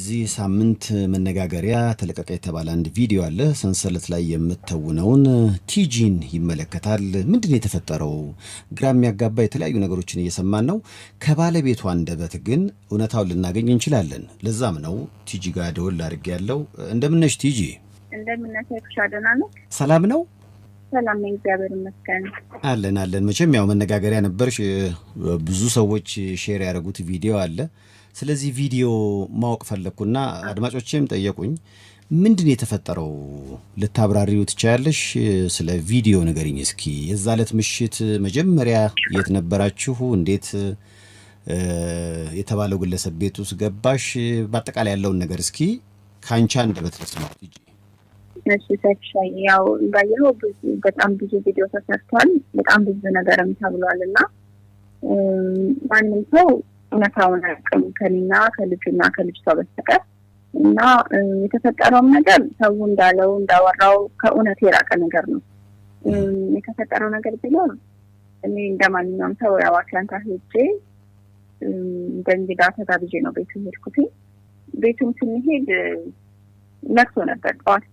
የዚህ ሳምንት መነጋገሪያ ተለቀቀ የተባለ አንድ ቪዲዮ አለ። ሰንሰለት ላይ የምትተውነውን ቲጂን ይመለከታል። ምንድን ነው የተፈጠረው? ግራ የሚያጋባ የተለያዩ ነገሮችን እየሰማን ነው። ከባለቤቷ አንደበት ግን እውነታውን ልናገኝ እንችላለን። ለዛም ነው ቲጂ ጋር ደወል አድርጌ ያለው። እንደምነሽ ቲጂ? እንደምነሽ ሰይፉሻ፣ ደህና ነህ? ሰላም ነው? ሰላም ነኝ፣ እግዚአብሔር ይመስገን። አለን አለን። መቼም ያው መነጋገሪያ ነበርሽ። ብዙ ሰዎች share ያደረጉት ቪዲዮ አለ። ስለዚህ ቪዲዮ ማወቅ ፈለግኩና አድማጮቼም ጠየቁኝ። ምንድን ነው የተፈጠረው? ልታብራሪው ትችያለሽ? ስለ ቪዲዮ ንገሪኝ እስኪ። የዛ ዕለት ምሽት መጀመሪያ የት ነበራችሁ? እንዴት የተባለው ግለሰብ ቤት ውስጥ ገባሽ? በአጠቃላይ ያለውን ነገር እስኪ ከአንቺ አንደበት ልስማው። እሺ ሰይፉሻ፣ ያው እንዳየኸው ብዙ በጣም ብዙ ቪዲዮ ተሰርቷል። በጣም ብዙ ነገርም ተብሏል እና ማንም ሰው እውነታውን አያውቅም ከኔና ከልጁና ከልጅቷ በስተቀር። እና የተፈጠረውም ነገር ሰው እንዳለው እንዳወራው ከእውነት የራቀ ነገር ነው። የተፈጠረው ነገር ቢኖር እኔ እንደ ማንኛውም ሰው ያው አትላንታ ሄጄ እንደ እንግዳ ተጋብዤ ነው ቤቱ ሄድኩት። ቤቱም ስንሄድ ነግቶ ነበር ጠዋት።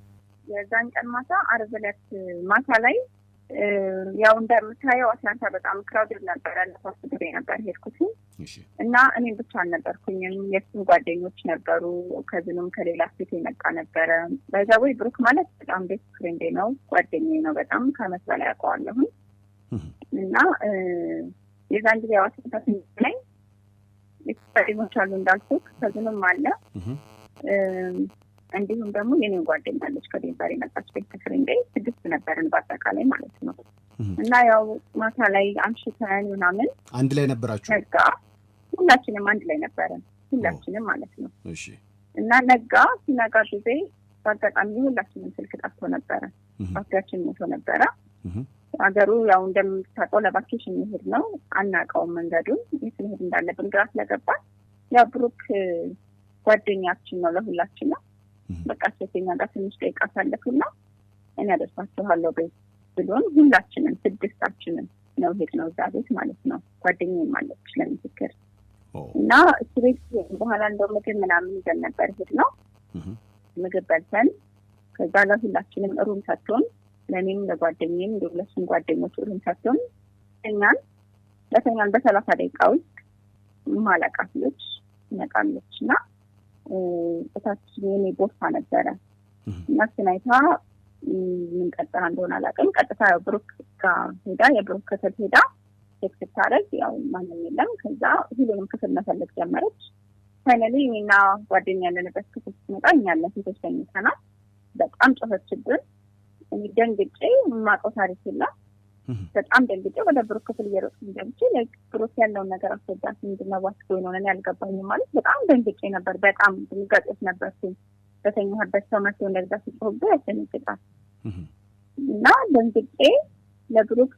የዛን ቀን ማታ ዓርብ ዕለት ማታ ላይ ያው እንደምታየው አትላንታ በጣም crowded ነበረ። ለሶስት ጊዜ ነበር ሄድኩት እና እኔም ብቻ አልነበርኩኝም። የእሱም ጓደኞች ነበሩ። Cousin ኑም ከሌላ state የመጣ ነበረ። By the way ብሩክ ማለት በጣም best friend ኤ ነው፣ ጓደኛዬ ነው። በጣም ከአመት በላይ አውቀዋለሁኝ። እና የዛን ጊዜ ያው አትላንታ ስንገናኝ ጓደኞች አሉ እንዳልኩት፣ cousin ኑም አለ፣ እንዲሁም ደግሞ የኔን ጓደኛ አለች ከዴንቨር የመጣች best friend ኤ። ስድስት ነበርን በአጠቃላይ ማለት ነው። እና ያው ማታ ላይ አምሽተን ምናምን አንድ ላይ ነበራችሁ? ነጋ። ሁላችንም አንድ ላይ ነበርን፣ ሁላችንም ማለት ነው። እና ነጋ። ሲነጋ ጊዜ በአጋጣሚ ሁላችንም ስልክ ጠፍቶ ነበረ፣ ባትሪያችን ሞቶ ነበረ። ሀገሩ ያው እንደምታውቀው ለ vacation መሄድ ነው፣ አናውቀውም መንገዱን፣ የት መሄድ እንዳለብን ግራ ስለገባን ያው ብሩክ ጓደኛችን ነው ለሁላችን ነው። በቃ ሴተኛ ጋር ትንሽ ደቂቃ አሳለፉና እኔ አደርሳችኋለሁ ቤት ብሎን ሁላችንም ስድስታችንም ነው ሄድ ነው እዛ ቤት ማለት ነው። ጓደኛዬም አለች ለምስክር። እና እሱ ቤት በኋላ እንደው ምግብ ምናምን ይዘን ነበር ሄድ ነው። ምግብ በልተን ከዛ ለሁላችንም room ሰጥቶን፣ ለእኔም ለጓደኛዬም እንዲሁም ለእሱም ጓደኞች room ሰጥቶን እኛን በተኛን በ30 ደቂቃ ውስጥ ማለቃት ልጅ ትመጣለች እና እታች የኔ ቦርሳ ነበረ እና እሱን አይታ ምን ቀጥታ እንደሆነ አላውቅም። ቀጥታ ያው ብሩክ ጋር ሄዳ የብሩክ ክፍል ሄዳ check ስታደርግ ያው ማንም የለም። ከዛ ሁሉንም ክፍል መፈለግ ጀመረች። Finally እኔና ጓደኛ ያለንበት ክፍል ስትመጣ እኛ ያለን ሴቶች ተኝተናል። በጣም ጮኸችብን። እኔ ደንግጬ የማውቀው ታሪክ የለም። በጣም ደንግጬ ወደ ብሩክ ክፍል እየሮጥኩኝ ገብቼ ብሩክ ያለውን ነገር አስረዳት። ምንድን ነው what's going on፣ እኔ አልገባኝም ማለት በጣም ደንግጬ ነበር። በጣም ድንጋጤ ውስጥ ነበርኩኝ። በተኛሁበት ሰው መጥቶ እንደዛ ሲጮህብህ ያስደነግጣል። እና ደንግጬ ለብሩክ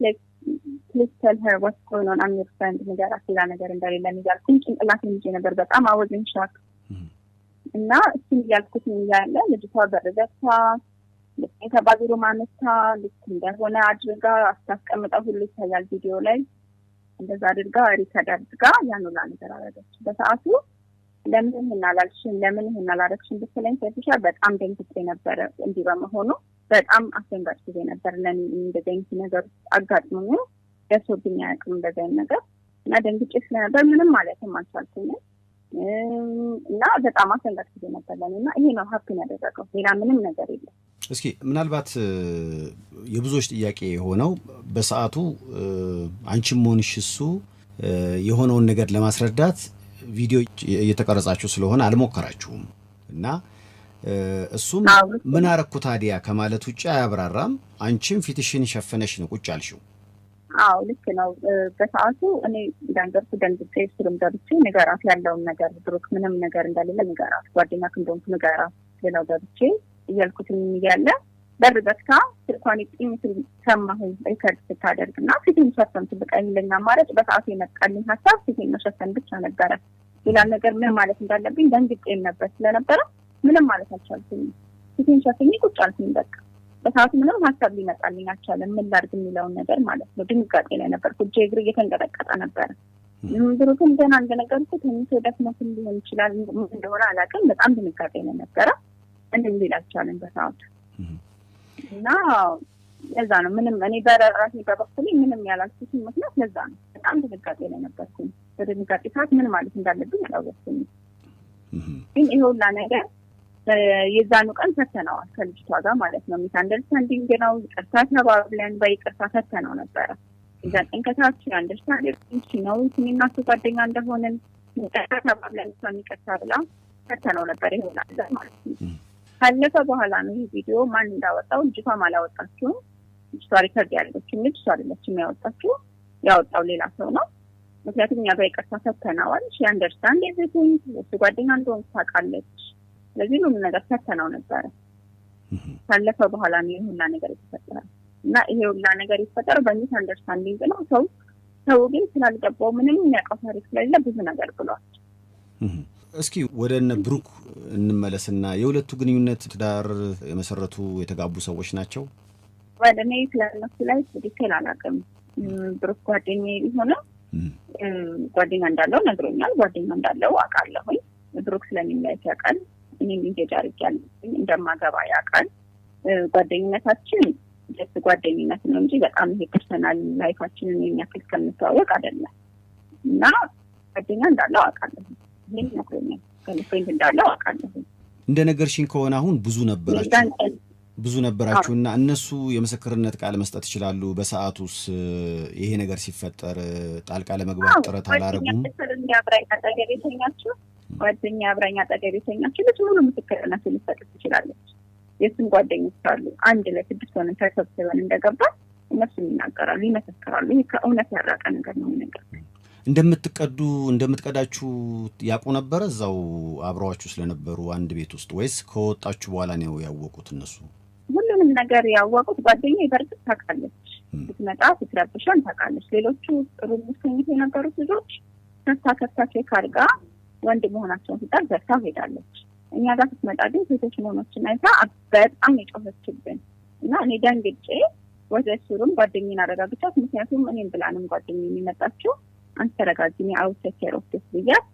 "Please tell her what's going on, I'm your friend፣ ንገራት ሌላ ነገር እንደሌለን" እያልኩኝ ጭንቅላቴን ይዤ ነበር። በጣም I was in shock። እና እሱን እያልኩት እያለ ልጅቷ በር ዘግታ የተባቢሮ ማመታ ልክ እንደሆነ አድርጋ አስታስቀምጠው ሁሉ ይታያል ቪዲዮ ላይ። እንደዛ አድርጋ record አድርጋ ያን ሁላ ነገር አደረገች። በሰዓቱ ለምን ይህን አላልሽም፣ ለምን ይህን አላረግሽም ብትለኝ ሰይፉሻ በጣም ደንግጬ ነበረ። እንዲህ በመሆኑ በጣም አስደንጋጭ ጊዜ ነበር ለእኔ። እንደዚህ አይነት ነገር አጋጥሞኝ ደርሶብኝ አያውቅም እንደዚህ አይነት ነገር። እና ደንግጬ ስለነበር ምንም ማለትም አልቻልኩኝም። እና በጣም አስደንጋጭ ጊዜ ነበር ለእኔ። እና ይሄ ነው happen ያደረገው፣ ሌላ ምንም ነገር የለም። እስኪ ምናልባት የብዙዎች ጥያቄ የሆነው በሰዓቱ አንቺም ሆንሽ እሱ የሆነውን ነገር ለማስረዳት ቪዲዮ እየተቀረጻችሁ ስለሆነ አልሞከራችሁም እና እሱም ምን አረኩ ታዲያ ከማለት ውጭ አያብራራም። አንቺም ፊትሽን ሸፍነሽ ነው ቁጭ አልሽው። አዎ ልክ ነው። በሰዓቱ እኔ እንዳንገርኩ ደንግጬ እሱንም ገብቼ ንገራት ያለውን ነገር ብሩክ፣ ምንም ነገር እንደሌለ ንገራት፣ ጓደኛክ እንደሆንኩ ንገራት ሌላው ገብቼ እያልኩትም እያለ በር ዘግታ ስልኳን ጥኝ ሰማሁኝ record ስታደርግ። እና ፊቴን ሸፈንኩ። በቃ ያለኝ አማራጭ በሰዓቱ የመጣልኝ ሀሳብ ፊቴን መሸፈን ብቻ ነበረ። ሌላ ነገር ምን ማለት እንዳለብኝ ደንግጬም ነበር ስለነበረ ምንም ማለት አልቻልኩኝም። ፊቴን ሸፍኜ ቁጭ አልኩኝ። በቃ በሰዓቱ ምንም ሀሳብ ሊመጣልኝ አልቻለም። ምን ላድርግ የሚለውን ነገር ማለት ነው። ድንጋጤ ላይ ነበርኩ። እጄ እግር እየተንቀጠቀጠ ነበረ። ብሩክም ገና እንደነገርኩት ተኝቶ ደክሞትም ሊሆን ይችላል፣ ምን እንደሆነ አላውቅም። በጣም ድንጋጤ ነው ነበረ። ምንም ሊል አልቻለም በሰዓቱ። እና ለዛ ነው ምንም እኔ በራሴ በበኩሌ ምንም ያላልኩት ምክንያት ለዛ ነው። በጣም ድንጋጤ ላይ ነበርኩኝ። በድንጋጤ ሰዓት ምን ማለት እንዳለብኝ አላወቅኩም። ግን ይሄ ሁላ ነገር የዛኑ ቀን ፈተነዋል ከልጅቷ ጋር ማለት ነው። misunderstanding ነው፣ ይቅርታ ተባብለን በይቅርታ ፈተነው ነበረ። የዛን ቀን ከታች understanding ነው እኔና እሱ ጓደኛ እንደሆንን ይቅርታ ተባብለን እሷም ይቅርታ ብላ ፈተነው ነበር። ይሄ ሁላ ነገር ማለት ነው። ካለፈ በኋላ ነው ይሄ ቪዲዮ ማን እንዳወጣው ልጅቷም አላወጣችውም። ልጅቷ record ያደረገችው ልጅ እሷ አይደለችም ያወጣችው፣ ያወጣው ሌላ ሰው ነው። ምክንያቱም እኛ በይቅርታ ፈተነዋል። She understand everything፣ እሱ ጓደኛ እንደሆንኩ ታውቃለች። ስለዚህ ሁሉም ነገር ፈተነው ነበረ። ካለፈ በኋላ ነው ይሄ ሁላ ነገር የተፈጠረው። እና ይሄ ሁላ ነገር የተፈጠረው በ misunderstanding ነው። ሰው ግን ስላልገባው ምንም የሚያውቀው ታሪክ ስለሌለ ብዙ ነገር ብሏል። እስኪ ወደ እነ ብሩክ እንመለስና የሁለቱ ግንኙነት ትዳር የመሰረቱ የተጋቡ ሰዎች ናቸው? ወደ እኔ ስለነሱ ላይ detail አላውቅም። ብሩክ ጓደኛዬ ቢሆንም ጓደኛ እንዳለው ነግሮኛል። ጓደኛ እንዳለው አውቃለሁኝ። ብሩክ ስለሚለያይ ያውቃል። እኔም engage አድርጌያለሁ እንደማገባ ያውቃል። ጓደኝነታችን just ጓደኝነት ነው እንጂ በጣም ይሄ personal life ኣችንን የሚያክል ከምንተዋወቅ አይደለም። እና ጓደኛ እንዳለው አውቃለሁ። ይሄን ነግሮኛል። Girlfriend እንዳለው አውቃለሁ። እንደነገርሽኝ ከሆነ አሁን ብዙ ነበራችሁ ብዙ ነበራችሁና እነሱ የምስክርነት ቃል መስጠት ይችላሉ። በሰዓቱስ ይሄ ነገር ሲፈጠር ጣልቃ ለመግባት ጥረት አላረጉም? ጓደኛ አብራኝ አጠገብ የተኛችው ልጅ ሙሉ ምስክርነት ልትሰጥ ትችላለች። የእሱም ጓደኞች አሉ። አንድ ላይ 6 ሆነን ተሰብስበን እንደገባ እነሱም ይናገራሉ፣ ይመሰክራሉ። ይሄ ከእውነት ያራቀ ነገር ነው ነገር። እንደምትቀዳችሁ ያውቁ ነበር እዛው አብረዋችሁ ስለነበሩ አንድ ቤት ውስጥ ወይስ ከወጣችሁ በኋላ ነው ያወቁት እነሱ? ሁሉንም ነገር ያወቁት ጓደኛዬ በእርግጥ ታውቃለች። ስትመጣ ስትረብሸን ታውቃለች። ሌሎቹ room ውስጥ ተኝተው የነበሩት ልጆች ከፍታ check አድርጋ ወንድ መሆናቸውን ስታውቅ ዘግታ ሄዳለች። እኛ ጋር ስትመጣ ግን ሴቶች መሆናችንን አይታ በጣም የጮኸችብን እና እኔ ደንግጬ ወደ እሱ room ጓደኛዬን አረጋግቻት። ምክንያቱም እኔም ብላንም ጓደኛዬ የሚመጣችው አንተ ተረጋጊ፣ እኔ I'll take care of this ብያት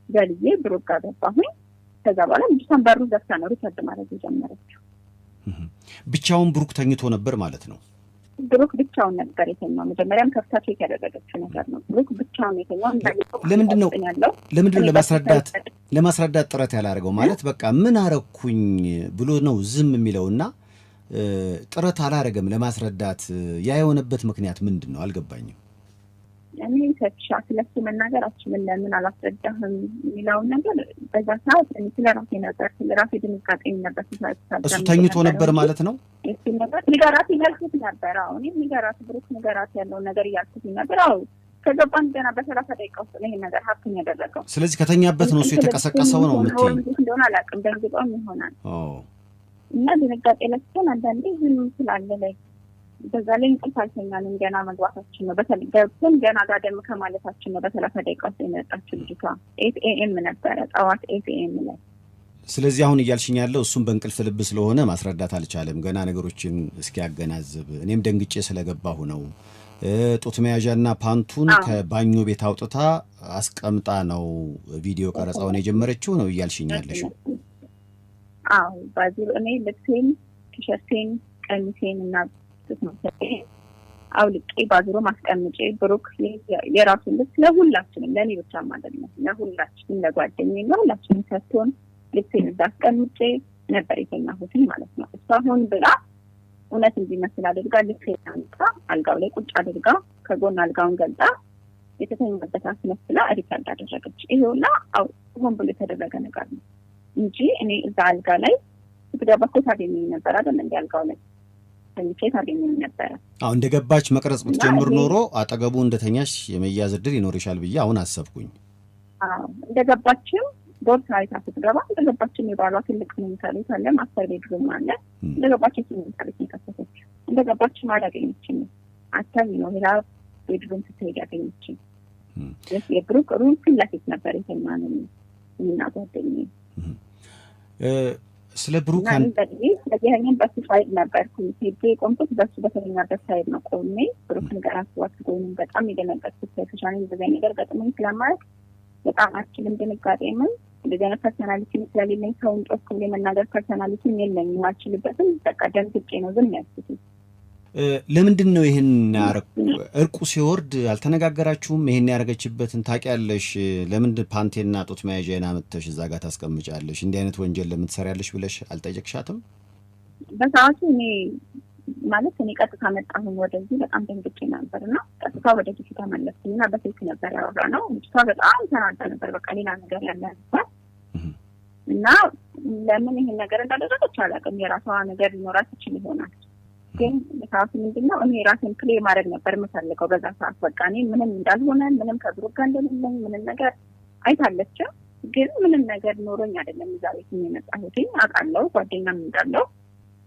ዘልዬ ብሩክ ጋር ገባሁኝ። ከዛ በኋላ ልጅቷን በሩ ዘግታ ነው record ማድረግ የጀመረችው። ብቻውን ብሩክ ተኝቶ ነበር ማለት ነው? ብሩክ ብቻውን ነበር የተኛው። መጀመሪያም ከፍታ check ያደረገችው ነገር ነው። ብሩክ ብቻውን የተኛው። ለምንድነው ለማስረዳት ጥረት ያላደረገው? ማለት በቃ ምን አረኩኝ ብሎ ነው ዝም የሚለውና ጥረት አላረገም ለማስረዳት። ያ የሆነበት ምክንያት ምንድነው አልገባኝም። እኔ ሰቻ ስለሱ መናገር አልችልም። ለምን አላስረዳህም የሚለውን ነገር በዛ ሰዓት እኔ ስለራሴ ነበር ስለራሴ ድንጋጤ ነበር። እሱ ተኝቶ ነበር ማለት ነው? እሱ ነበር ንገራት እያልኩት ነበር። አዎ እኔም ንገራት ብሩክ ንገራት ያለውን ነገር እያልኩት ነበር። አዎ ከገባን ገና በ30 ደቂቃ ውስጥ ነው ይሄን ነገር happen ያደረገው። ስለዚህ ከተኛበት ነው እሱ የተቀሰቀሰው ነው የምትይኝ? እንደሆነ አላውቅም፣ ደንግጦም ይሆናል። እና ድንጋጤ ላይ ስትሆን አንዳንዴ ዝም ስላለ ላይ በዛ ላይ እንቅልፍ አልተኛንም። ገና መግባታችን ነው በተለይ ገብተን ገና ጋደም ከማለታችን ነው በ30 ደቂቃ ውስጥ የመጣችው ልጅቷ። 8 AM ነበረ ጠዋት 8 AM ላይ። ስለዚህ አሁን እያልሽኝ ያለው እሱም በእንቅልፍ ልብ ስለሆነ ማስረዳት አልቻለም ገና ነገሮችን እስኪያገናዝብ። እኔም ደንግጬ ስለገባሁ ነው። ጡት መያዣና ፓንቱን ከባኞ ቤት አውጥታ አስቀምጣ ነው ቪዲዮ ቀረጻውን የጀመረችው ነው እያልሽኝ ያለሽው? አዎ ባዚሩ እኔ ልብሴን፣ ቲሸርቴን፣ ቀሚሴን እና ጡት መያዣዬን አውልቄ ባዚሩ ማስቀምጬ ብሩክ የራሱን ልብስ ለሁላችንም ለኔ ብቻም አይደለም ለሁላችንም ለጓደኛዬ ለሁላችንም ሰጥቶን ልብሴን እዛ አስቀምጬ ነበር የተኛሁት ማለት ነው። እሷ ሆን ብላ እውነት እንዲመስል አድርጋ ልብሴን አምጣ አልጋው ላይ ቁጭ አድርጋ ከጎን አልጋውን ገልጣ የተተኛበት አስመስላ record አደረገች። ይሄውና ሆን ብሎ የተደረገ ነገር ነው እንጂ እኔ እዛ አልጋ ላይ ስትገባ እኮ ታገኘኝ ነበር አይደል? እንደ አልጋው ላይ ተኝቼ ታገኘኝ ነበር። አዎ እንደገባች መቅረጽ ብትጀምር ኖሮ አጠገቡ እንደተኛሽ የመያዝ እድል ይኖርሻል ብዬ አሁን አሰብኩኝ። አዎ እንደገባችም ቦርሳ አይታ ስትገባ እንደገባችም የባሏ ትልቅ መኝታ ቤት አለ፣ master bedroom አለ። እንደገባችም መኝታ ቤት የከፈተችው እንደገባችም አላገኘችኝም። አታኝ ነው ሌላ bedroom ስትሄድ ያገኘችኝ። የብሩክ room ፊት ለፊት ነበር የተኛነው እኔና ጓደኛዬ። ስለ ብሩክ ስለዚህኛም በሱ side ነበርኩኝ። ሄጄ የቆምኩት በሱ በተኛበት side ነው ቆሜ ብሩክን ገና ስዋት ጎኑን በጣም የደነገጥኩት ተሻለ እንደዚህ ነገር ገጥሞኝ ስለማያውቅ በጣም አልችልም። ድንጋጤ ምን እንደዚህ አይነት personality ስለሌለኝ ሰውን ጮክ ብዬ መናገር personality የለኝም፣ አልችልበትም። በቃ ደንግጬ ነው ዝም ያልኩት። ለምንድን ነው ይህን እርቁ ሲወርድ አልተነጋገራችሁም? ይህን ያደረገችበትን ታውቂያለሽ? ለምንድን ፓንቴና ጡት መያዣዬን አምጥተሽ እዛ ጋር ታስቀምጫለሽ? እንዲህ አይነት ወንጀል ለምን ትሰሪያለሽ ብለሽ አልጠየቅሻትም? በሰዓቱ እኔ ማለት እኔ ቀጥታ መጣሁኝ ወደዚህ፣ በጣም ደንግጬ ነበር እና ቀጥታ ወደ ፊት ተመለስኩኝ እና በስልክ ነበር ያወራነው። ልጅቷ በጣም ተናዳ ነበር። በቃ ሌላ ነገር ያለ ነበር እና ለምን ይሄን ነገር እንዳደረገች አላውቅም። የራሷ ነገር ሊኖራት ይችል ይሆናል። ግን በሰዓቱ ምንድነው እኔ ራሴን clear ማድረግ ነበር የምፈልገው በዛ ሰዓት። በቃ እኔ ምንም እንዳልሆነ፣ ምንም ከብሩክ ጋር እንደሌለኝ ምንም ነገር አይታለችም። ግን ምንም ነገር ኖሮኝ አይደለም እዛ ቤት የመጣሁት፣ አውቃለሁ ጓደኛም እንዳለው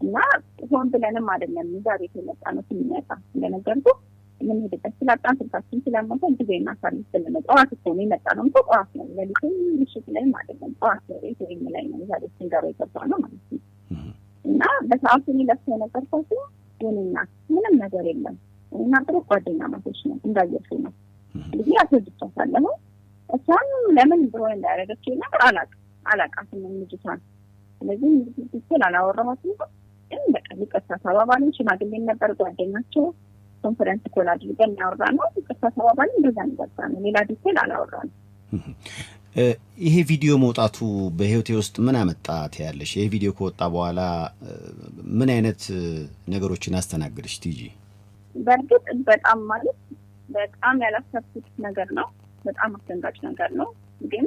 እና ሆን ብለንም አይደለም እዛ ቤት የመጣ ነው። ስንመጣ እንደነገርኩህ የምንሄድበት ስላጣን፣ ስልካችን ስለሞተ ጊዜ እናሳልፍ ብለን ነው። ጠዋት እኮ ነው የመጣነው እኮ፣ ጠዋት ነው፣ ሌሊትም ምሽት ላይም አይደለም፣ ጠዋት ቤት ወይም ላይ ነው እዛ ቤት ስንገባ የገባ ነው ማለት ነው። እና በሰዓቱ እኔ ለብሰው የነበርኳት የኔ እናት ምንም ነገር የለም እና ጥሩ ጓደኛማቾች ነው እንዳየሽው ነው እንግዲህ አስወድቻታለሁ። እሷም ለምን ብሮ እንዳያደረገችው ነገር አላውቅም፣ አላውቃትም ልጅቷን። ስለዚህ detail አላወራኋትም። ግን በቃ ይቅርታ ተባባልን። ሽማግሌም ነበር ጓደኛቸው፣ conference call አድርገን ያወራነው። ይቅርታ ተባባልን። በዛ ነው በቃ ነው፣ ሌላ detail አላወራንም። ይሄ ቪዲዮ መውጣቱ በህይወቴ ውስጥ ምን አመጣ ትያለሽ? ይሄ ቪዲዮ ከወጣ በኋላ ምን አይነት ነገሮችን አስተናገድሽ ቲጂ? በእርግጥ በጣም ማለት በጣም ያላሰብኩት ነገር ነው። በጣም አስደንጋጭ ነገር ነው። ግን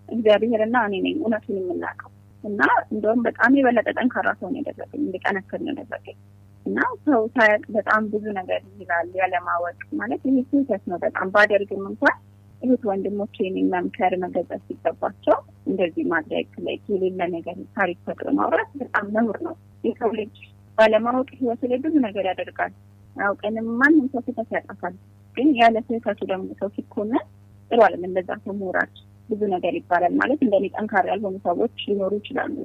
እግዚአብሔርና እኔ ነኝ እውነቱን የምናውቀው እና እንደውም በጣም የበለጠ ጠንካራ ሰው ነው ያደረገኝ፣ እንድጠነክር ነው ያደረገኝ። እና ሰው ሳያውቅ በጣም ብዙ ነገር ይላል፣ ያለማወቅ ማለት ይሄ ስህተት ነው። በጣም ባደርግም እንኳን እህት ወንድሞቼ እኔን መምከር መገሰጽ ሲገባቸው እንደዚህ ማድረግ ላይ የሌለ ነገር ታሪክ ፈጥሮ ማውራት በጣም ነውር ነው። የሰው ልጅ ባለማወቅ ህይወቱ ላይ ብዙ ነገር ያደርጋል። አውቀንም ማንም ሰው ስህተት ያጠፋል። ግን ያለ ስህተቱ ደግሞ ሰው ሲኮነን ጥሩ አይደለም። እንደዛ ሰው ሞራል ብዙ ነገር ይባላል። ማለት እንደኔ ጠንካራ ያልሆኑ ሰዎች ሊኖሩ ይችላሉ።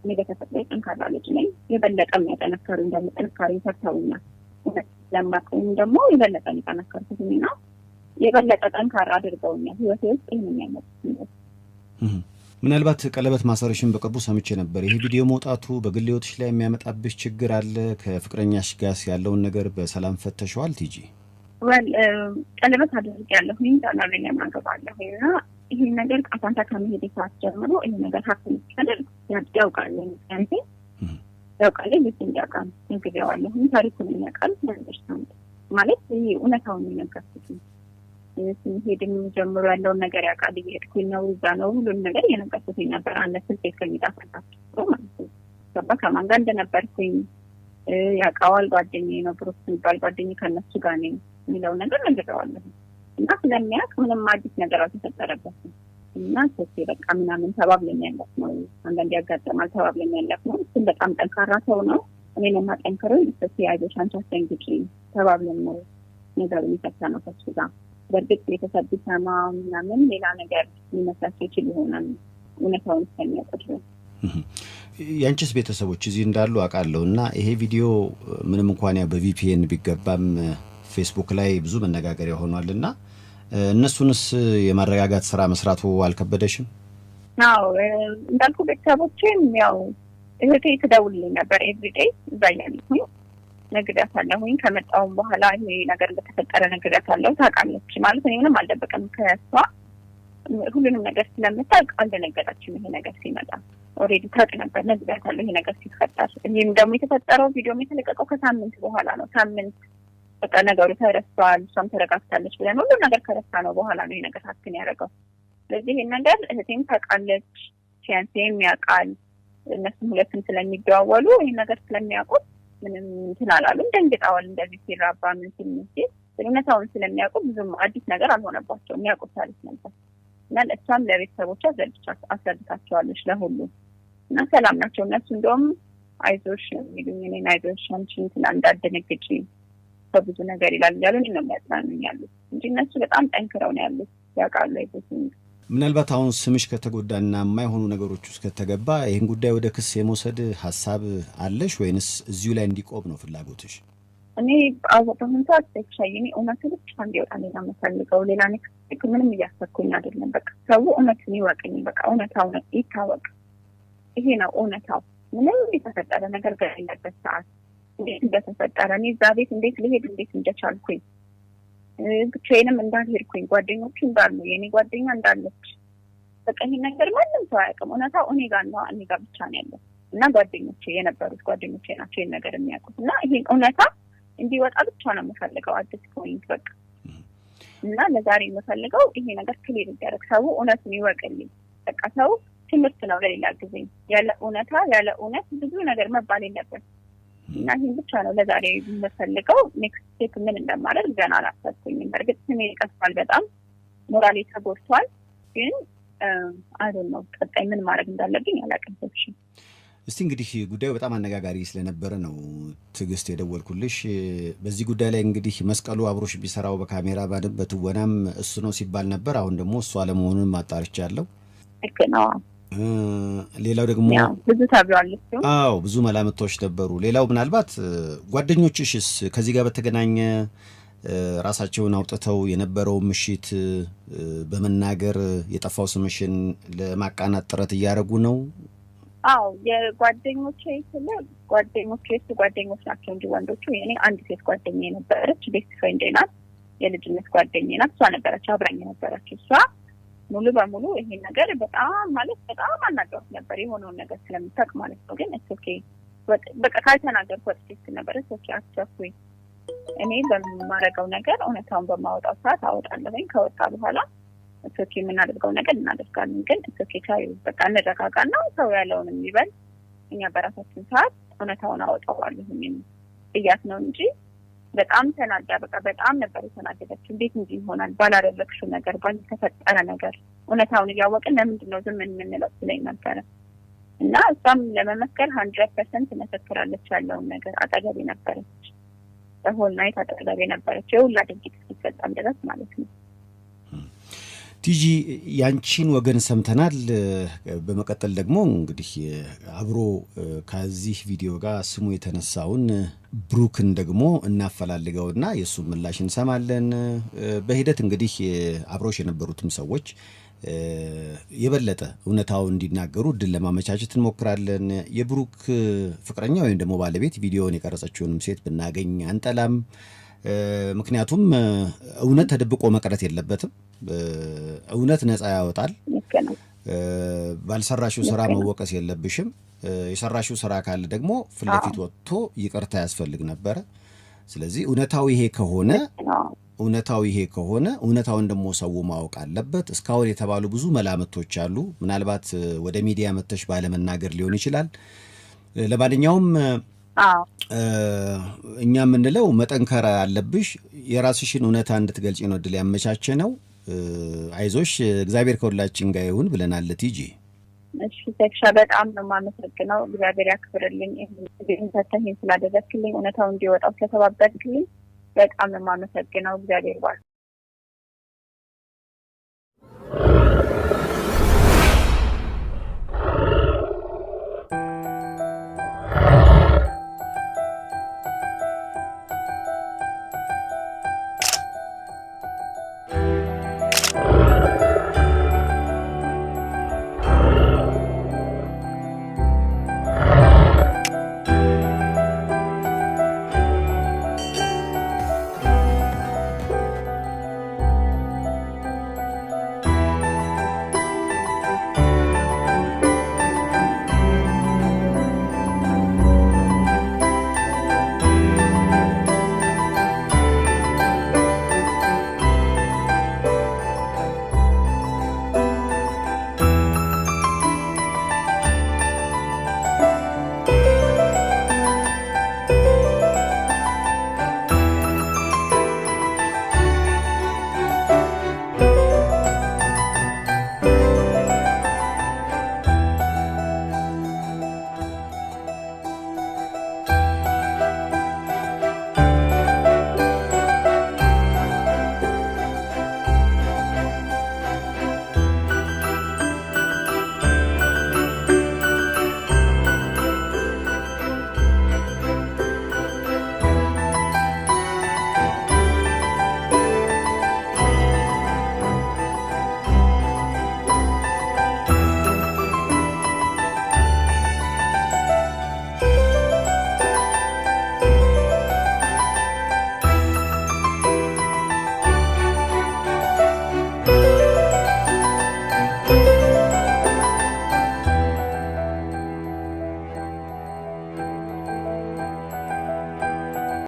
እኔ በተፈጥሮ ጠንካራ ልጅ ነኝ። የበለጠ የሚያጠነከሩኝ ደግሞ ጥንካሬ ሰርተውኛል። እውነት ስለማውቀውም ደግሞ የበለጠ የጠነከርኩት እና የበለጠ ጠንካራ አድርገውኛል። ህይወቴ ውስጥ ይህንን ያመጡት። ምናልባት ቀለበት ማሰርሽን በቅርቡ ሰምቼ ነበር። ይሄ ቪዲዮ መውጣቱ በግል ህይወትሽ ላይ የሚያመጣብሽ ችግር አለ? ከፍቅረኛሽ ጋር ያለውን ነገር በሰላም ፈተሸዋል ቲጂ? Well፣ ቀለበት አድርጌያለሁኝ፣ January ላይ አገባለሁኝ እና ይህን ነገር አትላንታ ከመሄድ ሰዓት ጀምሮ ይህን ነገር happen ሲያደርግ ያውቃል፣ fiancé ያውቃል፣ ልጅ እንዲያውቃል ነግሬዋለሁኝ። ታሪኩን ያውቃል። Understand ማለት ይህ እውነታውን የነገርኩት፣ ስንሄድም ጀምሮ ያለውን ነገር ያውቃል። እየሄድኩኝ ነው፣ እዛ ነው፣ ሁሉን ነገር እየነገርኩት ነበር። አንድ ስልክ እስከሚጠፋ ማለት ነው። ገባ ከማን ጋር እንደነበርኩኝ ያውቀዋል። ጓደኛዬ ነው ብሩክ የሚባል ጓደኛዬ፣ ከእነሱ ጋር ነኝ የሚለውን ነገር ነግሬዋለሁ። እና ስለሚያውቅ ምንም አዲስ ነገር አልተፈጠረበትም። እና ሶስቴ በቃ ምናምን ተባብለን ያለፍ ነው። አንዳንድ ያጋጥማል፣ ተባብለን ያለፍ ነው። እሱም በጣም ጠንካራ ሰው ነው። እኔን የማጠንክረው ሶስቴ አይዞሽ አንቺ አስደንግጪ ተባብለን ነው ነገሩን የፈታነው ከሱ ጋር። በእርግጥ ቤተሰብ ቢሰማ ምናምን ሌላ ነገር ሊመስላቸው ይችል ይሆናል እውነታውን እስከሚያውቁ ድረስ። ያንቺስ ቤተሰቦች እዚህ እንዳሉ አውቃለሁ እና ይሄ ቪዲዮ ምንም እንኳን ያው በ VPN ቢገባም ፌስቡክ ላይ ብዙ መነጋገሪያ ሆኗል እና እነሱንስ የማረጋጋት ስራ መስራቱ አልከበደሽም? አዎ፣ እንዳልኩ ቤተሰቦቼም ያው እህቴ ትደውልልኝ ነበር everyday፣ እዛ እያለሁኝ ነግሬያታለሁኝ። ከመጣሁም በኋላ ይሄ ነገር እንደተፈጠረ ነግሬያታለሁ። ታውቃለች፣ ማለት እኔ ምንም አልደበቅም ከእሷ፣ ሁሉንም ነገር ስለምታውቅ አልደነገጠችም። ይሄ ነገር ሲመጣ already ታውቅ ነበር። ነግሬያታለሁ ይሄ ነገር ሲፈጠር። ይህም ደግሞ የተፈጠረው ቪዲዮም የተለቀቀው ከሳምንት በኋላ ነው። ሳምንት በቃ ነገሩ ተረስቷል፣ እሷም ተረጋግታለች ብለን ሁሉም ነገር ከረሳ ነው በኋላ ነው ይሄ ነገር happen ያደረገው። ስለዚህ ይሄን ነገር እህቴም ታውቃለች፣ fiancé ም ያውቃል። እነሱም ሁለቱም ስለሚደዋወሉ ይሄን ነገር ስለሚያውቁት ምንም እንትን አላሉም። ደንግጠዋል። እንደዚህ ሲራባ ምን ሲል ምን ሲል እውነታውን ስለሚያውቁ ብዙም አዲስ ነገር አልሆነባቸውም። የሚያውቁት ታሪክ ነበር እና እሷም ለቤተሰቦቿ አስረድታቸዋለች ለሁሉም እና ሰላም ናቸው። እነሱ እንደውም አይዞሽ የሚሉኝ እኔን፣ አይዞሽ አንቺ እንትን እንዳትደነግጪ ሰው ብዙ ነገር ይላል እያሉ እኔን ነው የሚያጽናኑኝ ያሉት እንጂ እነሱ በጣም ጠንክረው ነው ያሉት። ያውቃሉ everything። ምናልባት አሁን ስምሽ ከተጎዳና የማይሆኑ ነገሮች ውስጥ ከተገባ ይህን ጉዳይ ወደ ክስ የመውሰድ ሀሳብ አለሽ ወይንስ እዚሁ ላይ እንዲቆም ነው ፍላጎትሽ? እኔ በአሁኑ ሰዓት እኔ እውነቱ ብቻ እንዲወጣ ሌላ የምፈልገው ሌላ next ምንም እያሰብኩኝ አይደለም። በቃ ሰው እውነቱን ይወቅኝ። በቃ እውነታው ይታወቅ። ይሄ ነው እውነታው። ምንም የተፈጠረ ነገር በሌለበት ሰዓት እንዴት እንደተፈጠረ፣ እኔ እዛ ቤት እንዴት ልሄድ እንዴት እንደቻልኩኝ፣ ብቻዬንም እንዳልሄድኩኝ፣ ጓደኞቹ እንዳሉ፣ የእኔ ጓደኛ እንዳለች፣ በቃ ይሄን ነገር ማንም ሰው አያውቅም። እውነታው እኔ ጋር ነው፣ እኔ ጋር ብቻ ነው ያለው እና ጓደኞቼ የነበሩት ጓደኞቼ ናቸው ይሄን ነገር የሚያውቁት እና ይሄን እውነታ እንዲወጣ ብቻ ነው የምፈልገው at this point በቃ። እና ለዛሬ የምፈልገው ይሄ ነገር clear ይደረግ፣ ሰው እውነቱን ይወቅልኝ። በቃ ሰው ትምህርት ነው ለሌላ ጊዜ። ያለ እውነታ ያለ እውነት ብዙ ነገር መባል የለበት እና ይህን ብቻ ነው ለዛሬ የምፈልገው። Next step ምን እንደማደርግ ገና አላሰብኩኝም። በእርግጥ ስሜ ቀስፏል፣ በጣም ሞራሌ ተጎድቷል። ግን I don't know፣ ቀጣይ ምን ማድረግ እንዳለብኝ አላውቅም። እስቲ እንግዲህ ጉዳዩ በጣም አነጋጋሪ ስለነበረ ነው ትዕግስት የደወልኩልሽ። በዚህ ጉዳይ ላይ እንግዲህ መስቀሉ አብሮሽ ቢሰራው በካሜራ በትወናም እሱ ነው ሲባል ነበር። አሁን ደግሞ እሱ አለመሆኑን ማጣርቻለሁ። ልክ ነው። ሌላው ደግሞ ብዙ ተብሏል። አዎ፣ ብዙ መላምቶች ነበሩ። ሌላው ምናልባት ጓደኞችሽስ ከዚህ ጋር በተገናኘ ራሳቸውን አውጥተው የነበረው ምሽት በመናገር የጠፋው ስምሽን ለማቃናት ጥረት እያደረጉ ነው? አዎ፣ የጓደኞቼ ስለ ጓደኞቼ እሱ ጓደኞች ናቸው እንጂ ወንዶቹ፣ የኔ አንድ ሴት ጓደኛ የነበረች best friend ኤ ናት፣ የልጅነት ጓደኛ ናት። እሷ ነበረች አብራኝ የነበረች። እሷ ሙሉ በሙሉ ይሄን ነገር በጣም ማለት በጣም አናገሩት ነበር፣ የሆነውን ነገር ስለምታውቅ ማለት ነው። ግን okay በቃ ካልተናገርኩ ወጥቼ ስትል ነበር። Okay አስቸኩኝ፣ እኔ በማረገው ነገር እውነታውን በማወጣው ሰዓት አወጣለሁኝ። ከወጣ በኋላ okay የምናደርገው ነገር እናደርጋለን። ግን okay ቻዩ፣ በቃ እንረጋጋና ሰው ያለውን የሚበል፣ እኛ በራሳችን ሰዓት እውነታውን አወጣዋለሁኝ ብያት ነው እንጂ በጣም ተናዳ በቃ በጣም ነበር የተናደደችው። እንዴት እንዲህ ይሆናል? ባላደረግሽው ነገር፣ ባልተፈጠረ ነገር እውነታውን እያወቅን ለምንድን ነው ዝም የምንለው ስለኝ ነበረ እና እሷም ለመመስከር 100% ትመሰክራለች ያለውን ነገር። አጠገቤ ነበረች፣ በ whole night አጠገቤ ነበረች የሁላ ድርጊት እስኪፈጸም ድረስ ማለት ነው። ቲጂ፣ ያንቺን ወገን ሰምተናል። በመቀጠል ደግሞ እንግዲህ አብሮ ከዚህ ቪዲዮ ጋር ስሙ የተነሳውን ብሩክን ደግሞ እናፈላልገውና የእሱን ምላሽ እንሰማለን። በሂደት እንግዲህ አብሮሽ የነበሩትም ሰዎች የበለጠ እውነታውን እንዲናገሩ እድል ለማመቻቸት እንሞክራለን። የብሩክ ፍቅረኛ ወይም ደግሞ ባለቤት ቪዲዮውን የቀረጸችውንም ሴት ብናገኝ አንጠላም። ምክንያቱም እውነት ተደብቆ መቅረት የለበትም። እውነት ነፃ ያወጣል። ባልሰራሽው ስራ መወቀስ የለብሽም። የሰራሽው ስራ ካለ ደግሞ ፊት ለፊት ወጥቶ ይቅርታ ያስፈልግ ነበረ። ስለዚህ እውነታው ይሄ ከሆነ እውነታውን ደግሞ ሰው ማወቅ አለበት። እስካሁን የተባሉ ብዙ መላምቶች አሉ። ምናልባት ወደ ሚዲያ መጥተሽ ባለመናገር ሊሆን ይችላል። ለማንኛውም እኛ የምንለው መጠንከር አለብሽ። የራስሽን እውነታ እንድትገልጪ ነው እድል ያመቻቸ ነው። አይዞሽ፣ እግዚአብሔር ከሁላችን ጋር ይሁን ብለናል። ቲጂ። እሺ ሰይፍሻ፣ በጣም ነው የማመሰግነው። እግዚአብሔር ያክብርልኝ። ይህን ሰተኸኝ ስላደረግክልኝ፣ እውነታው እንዲወጣው ስለተባበርክልኝ በጣም ነው የማመሰግነው። እግዚአብሔር ባል